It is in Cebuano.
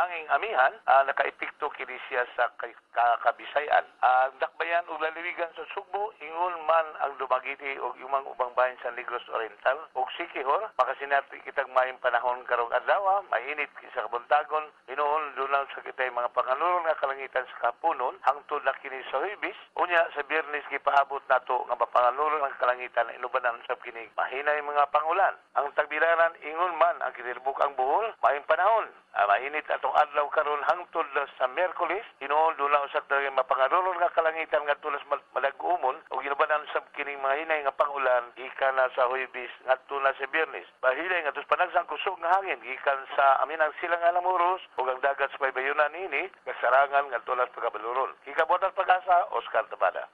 hanging amihan, nakaepekto kini siya sa Kabisayan. Ang dakbayan ug lalawigan sa Sugbo, ingon man ang Dumaguete ug imang ubang bahin sa Negros Oriental ug Siquijor, makasinati kitag maayong panahon karong adlaw, mainit sa kabuntagon, hinuon duna sa kitay mga panganuron nga kalangitan sa kahaponon hangtod na kini sa Huwebes. Unya sa Biyernes, gipaabot nato nga mapanganuron ang kalangitan, inubanan sab kini mahinay mga pangulan. Ang Tagbilaran, ingon man ang kinilbukang Bohol, maayong panahon. Mainit atong adlaw karon hangtod na sa Miyerkules, hinuon duna usab daghan mapanganuron nga kalangitan ngadto na sa madag-umon ug ginubanan sab kining mga hinay nga pangulan gikan na sa Huwebes ngadto na sa Biyernes. Bahinay ngadto sa panagsang kusog nga hangin gikan sa amihanang silangan ng Moros ug ang dagat sa baybayunan niini kasarangan ngadto na sa pagkabaluron. Kikabutan Pag-asa, Oscar Tabada.